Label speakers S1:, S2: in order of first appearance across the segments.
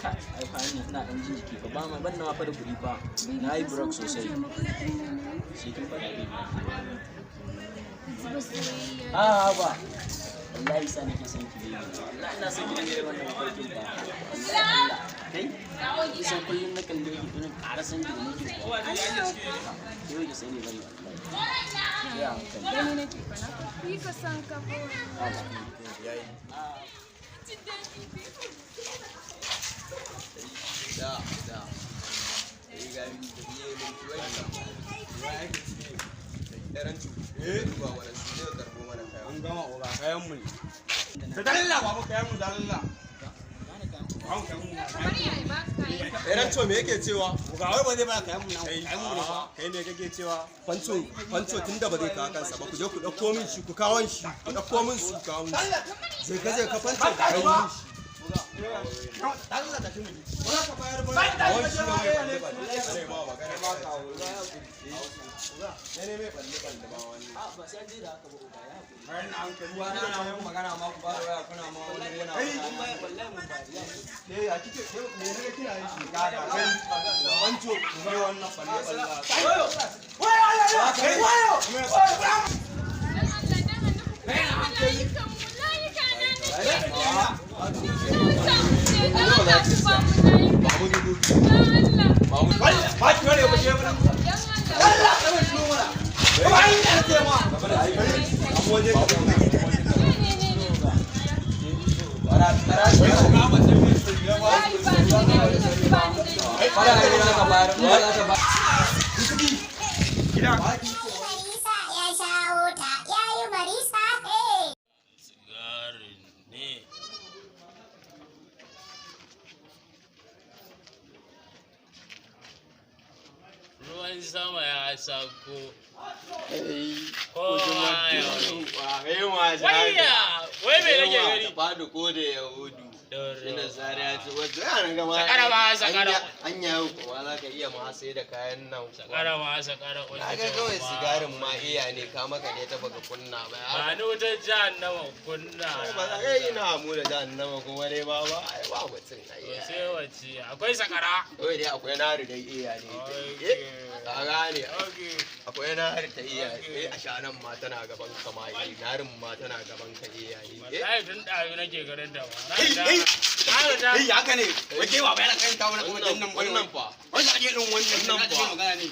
S1: Ai fa ni ina dan jin jiki fa, ba ma ban na fa da kuɗi fa. Na yi broke sosai. Sai kin faɗa baby. A ba. Wallahi sa nake son ki baby. Wallahi ina son ki dinga wannan mafarkin ba. Wallahi Allah. Kai? Kisan kullum na kalle ki irin ƙara san ki da nake kuwa. Ke ki sani bane wallahi. Ya hankali.
S2: Gani nake fa na fi ka san ka fa.
S1: Haba.
S3: Da da eh ga da biye mun wai wai ake ciki da rancu eh duba wannan su ne karbo mana kayan.
S4: An gama oga, kayan mu ne. Da dalla babu kayan mu dalla. Ba mu kayan mu.
S2: Kamar yaya ba ka kayan ka?
S3: Eh rancu, me yake cewa?
S4: Oga, wai ba zai ba kayan mu nan, kayan mu ne fa.
S3: Kai me kake cewa? Fanco fanco, tunda ba zai kawo kansa ba, ku je ku dauko min shi, ku kawo shi, ku dauko min su, kawo min shi. Zai ka fanco, ku kawo min shi.
S4: Dalla tafi mu. Ba za ka bayar ba.
S3: Kawon shi ne mai balle balle ne ma magana. Ne ne mai balle balle ma wani.
S1: A ba sai an je da haka ba oga, ya haƙuri.
S4: Bayan na hankali wa na na mun magana ma ku ba da waya kuna ma wani yana.
S3: Kai.
S1: Mun bayar, wallahi mun bayar. Ya haƙuri.
S3: Ke ya kike ke me ne kina yin shi?
S4: Ga ga kai.
S3: Fanco.
S4: Me wannan balle balle.
S3: Kai.
S2: Dan Allah dan annabi ku ba mu layukan mu, layuka na nake. Dan Allah ku ba mu layuka.
S3: Babu dubu.
S2: Dan Allah.
S3: Babu.
S4: Ba ki bare ba ke mana.
S2: Dan Allah.
S4: Allah ka bar shi mana. Ba ni da ce ma.
S3: Abu waje ka.
S2: Ne ne ne ne.
S3: Bara bara.
S4: Ga ba sai mun su ya ba.
S2: Wallahi ba ni da ni ba ni da ni.
S3: Bara ne za ka bayar. Ba za ka bayar.
S4: Gida.
S5: Marisa ya shawo ta ya yi marisa hey.
S6: Sigari ne. Ruwan sama ya sauko. Kowa ya Wayya! Wai me nake gani?
S3: Fadu ko da Yahudu. Ina sare ya ci wato yana gama.
S6: Sakara ma, sakara.
S3: Anya yau kuma za ka iya ma sai da kayan nan.
S6: Sakara ma sakara.
S3: Na ga kawai sigarin ma iya ne ka maka ne ta baka kunna ba.
S6: Ba ni wutar jahannama kunna.
S3: Ba za ka yi na mu da jahannama kuma dai ba ba ai ba mutum ai.
S6: To sai wace akwai sakara.
S3: Kawai dai akwai nari dai iya ne. Eh, ka gane.
S6: Okay.
S3: Akwai nari ta iya eh a shanan ma tana gaban ka ma eh narin ma tana gaban ka iya ne. Eh,
S6: Wallahi tun ɗazu nake ganin ta ba.
S4: Kai kai. Kai haka ne. Wai ke ba bayan kan ta wani kuma
S3: wannan
S4: nan bane.
S3: wannan fa.
S4: Wai ka je din wannan
S3: Wannan
S4: nan
S3: fa.
S4: magana ne.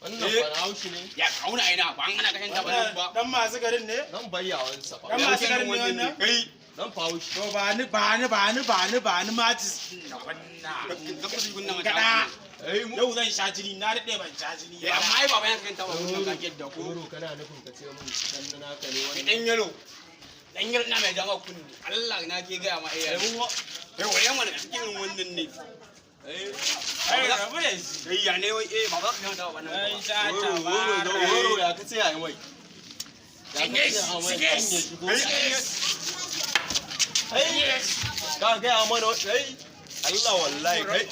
S3: Wannan fa na haushi ne.
S4: Ya kauna aina ba an ana kashin ta ba nan ba.
S7: Dan masu garin ne?
S3: Nan bayyawansa fa.
S7: Dan masu garin ne wannan?
S4: Kai.
S3: Nan fa haushi.
S7: To ba ni ba ni ba ni ba ni ba ni matis na wannan.
S4: Ka kusa gunna mata.
S7: Gada.
S3: Eh mu.
S7: Yau zan sha jini, na daɗe ban sha jini.
S4: Eh amma ai ba bayan kan ta ba wannan ka ke da ko.
S3: Goro, kana nufin ka ce mun dan naka ne wannan.
S4: Dan yalo. Dan yalo na mai jama'a kunni. Allah na ke gaya ma eh. Eh wai mana cikin wannan ne.
S3: Eh
S7: Ai rabu da shi.
S4: Kai ya ne wai eh ba ba ka ta ba nan.
S7: Ai sha ta
S3: goro
S7: ba.
S3: goro goro ya kace ya mai. Ya kace a mai cinye shi ko. Kai ka gaya mana kai Allah wallahi kai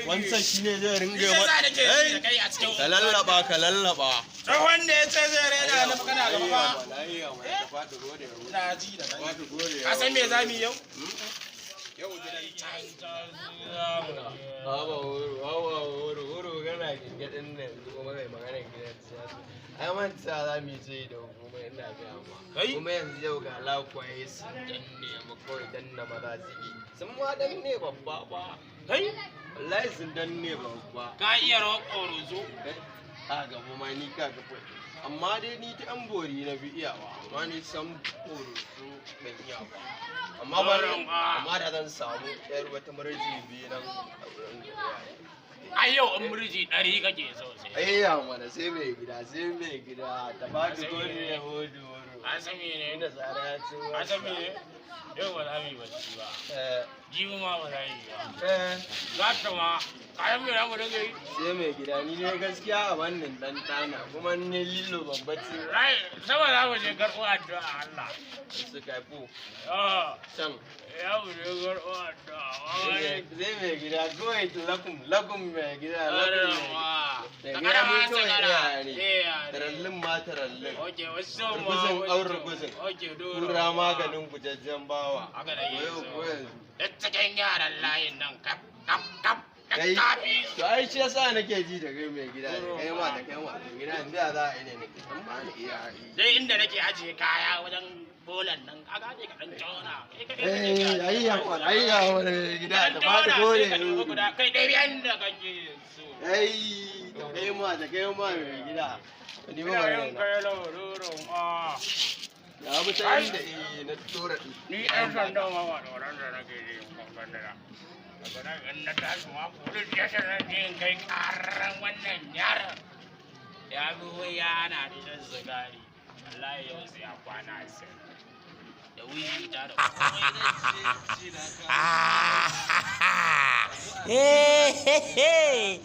S3: wancan shine zai ringa
S7: Sai
S3: mana.
S7: sa nake ji da kai a cikin.
S3: Ka lallaba ka lallaba.
S7: Tsohon da ya ce zai rena ni kana gaba ba.
S3: Wallahi ya mai ta faɗi gode.
S7: Ina ji da kai.
S3: Faɗi gode.
S7: Ka san me za mu yi yau?
S4: Yau gidan.
S3: Haba wuro, haba wuro, wuro kana gingiɗin nan yanzu kuma kai maganar gidan siyasa. Ai manta za mu yi ce da hukuma ina gaya ma. Kuma yanzu yau ga lakwaye sun danne mu kawai danna maza suke. Sun ma danne babba ba.
S6: Kai?
S3: Wallahi sun danne babba.
S6: Ka iya rawar ƙoroso?
S3: Kai, Ka gaba ma ni ka gaba. Amma dai ni ta yan bori na fi iyawa, amma ni san ƙoroso ban iya ba. Amma ba amma da zan samu yar wata murji biyu nan a wurin gari.
S6: Ai yau in murji 100 kake so sai.
S3: Ayya mana sai mai gida sai mai gida ta ba ki gori ya hodo woro.
S6: An san mene?
S3: Inda tsara ya ci
S6: An san mene? Yau ba za mu yi bacci ba.
S3: Eh
S6: Jibi ma ba za mu yi ba.
S3: eh
S6: Gata ma kayan me za mu dinga yi?
S3: sai mai gida ni ne gaskiya a wannan dan tana kuma ni lilo babba ce.
S6: Rai sama za mu je karɓo addu'a Allah.
S3: Su kaifo
S6: Ah,
S3: can.
S6: ya mu je karɓo addu'a.
S3: Sai mai gida kawai lakum lakum mai gida lakum mai gida.
S6: Wa.
S3: Da
S6: Sakara
S3: gida
S6: ma
S3: ne kawai
S6: sakara.
S3: iya ne.
S6: Eh,
S3: Tarallin ma tarallin.
S6: Oke, wasu ma
S3: Ruguzin
S6: wasu.
S3: an ruguzin.
S6: Oke, doro.
S3: Kura maganin gujajjen bawa.
S6: Haka da
S3: Ko yau
S6: ke
S3: ko
S6: so.
S3: yanzu.
S6: Duk cikin yaran layin nan kaf kaf kaf.
S3: Kai,
S6: Kafi.
S3: to ai shi yasa nake ji da kai mai gida, da kai ma da kai ma mai gida, yanzu ya za a yi ne nake dan ba ni iya yi.
S6: Dai inda nake ajiye kaya wajen bolan nan, ka gane ka dan tona. Kai kai
S3: Eh, ayi ya kwana, ayi ya kwana mai gida,
S6: Dan
S3: da ba da
S6: tona
S3: dole.
S6: sai ka ɗebi guda, kai ɗebi yanda kake so.
S3: Ai, da kai ma da kai ma mai gida. Ni ba
S6: Ina
S3: ba
S6: yin
S3: na.
S6: kai lororon ah.
S3: Ya bi ta inda eh na tura ɗin.
S6: Ni ɗan sandan ma ba tsoron da nake ji in kan da. Daga nan in na tashi ma police station zan je in kai ƙaran wannan yaron. Ya bi wai ya ana da shan sigari. Wallahi yau sai ya kwana asir. Da wiwi ta da komai zan ce.
S1: Hey, hey, hey.